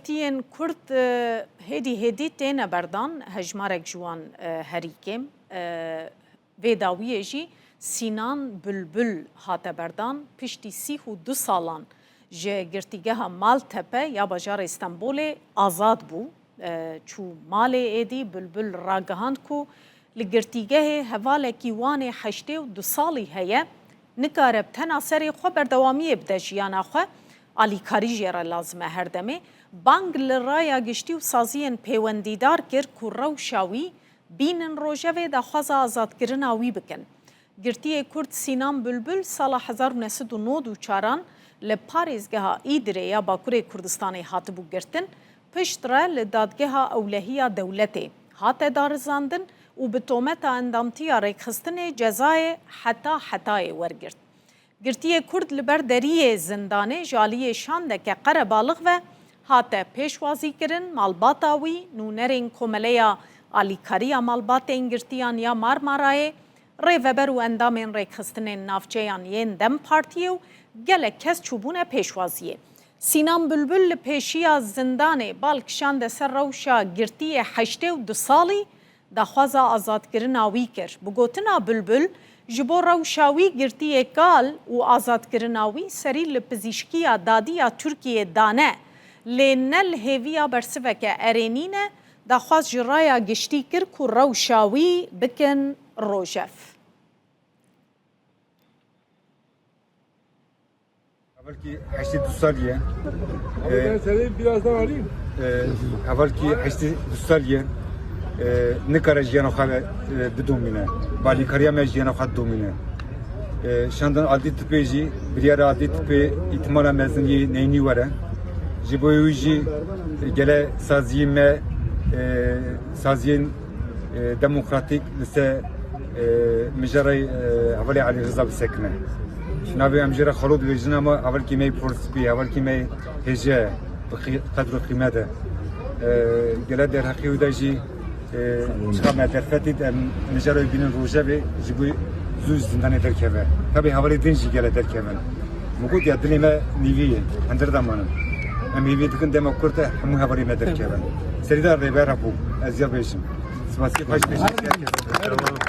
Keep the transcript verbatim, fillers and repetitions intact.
Tiyên Kurd, e, hêdî hêdî têne berdan, hejmarek ji wan, e, herî kêm. E, vê dawiyê jî Sînan Bulbul hate berdan. Piştî sîh û du salan ji girtîgeha Maltepe ya bajarê Stenbolê azad bû. E, çû malê êdî. Bulbul ragihand ku li girtîgehê hevalekî wan ê heştê û du salî heye, nikare bi tena serê xwe berdewamiyê bide jiyana xwe, alîkarî jê re lazim e her demê. Bang li raya giştî û saziyên pêwendîdar kir ku rewşa wî bînin rojevê, daxwaza azadkirina wî bikin. Girtiyê Kurd Sînan Bulbul sala hezar û neh sed û nod û çaran li parêzgeha Îdirê ya Bakurê Kurdistanê hatibû girtin, piştre li Dadgeha Ewlehiya Dewletê hate darizandin û bi tometa endamtiya rêkxistinê cezayê heta hetayê wergirt. Girtiyê Kurd li ber deriyê zindanê ji aliyê şandeke qerebalix ve hate pêşwazîkirin, malbata wî, nûnerên Komeleya Alîkariya Malbatên Girtiyan ya Marmarayê, rêveber û endamên rêkxistinên navçeyan yên DEM Partiyê û gelek kes çûbûne pêşwaziyê. Sînan Bulbul li pêşiya zindanê bal kişande ser rewşa girtiyê heştê û du salî, daxwaza azadkirina wî kir. Bi gotina Bulbul, ji bo rewşa wî girtiyê kal û azadkirina wî serî li pizîşkiya dadî ya Tirkiyê dane, lê ne li hêviya bersiveke erênî ne, daxwaz ji raya giştî kir ku rewşa wî bikin rojev. Hevalkî heştê du salî ye. Abi, ben seni biraz daha alayım. E, hevalkî heştê du salî ye. E, nikare jiyana xwe, e, bidomîne. Balîkariya me jiyana xwe didomîne. E, şandin Adlî Tipê jî, biryara Adlî Tipê îtimala mezinî neynî were. Ji bo wî jî, e, gele saziyê me, e, saziyên, e, demokratîk li ser, e, mijarê, e, hevalê Elî Riza bisekine. Navê em jê re xalo dibêjin, ama hevalkî me yê porspî, hevalkî me yê hêje, bi qî-, qedr û qîmet e. E, gele derheqê wî de jî, e, çiqa me derfetî, em mijarê wî bînin rojevê, ji bo zû ji zindanê derkeve. Tabî hevalê din jî gele derkevin. Min got ya dilê me nîvî ye, hundir de manin. Em hêvî dikin dema kurt e, hemû hevalê me derkevin. Serî de Rêber Apo, ez ya bêjim. Spasî xweş bêjim.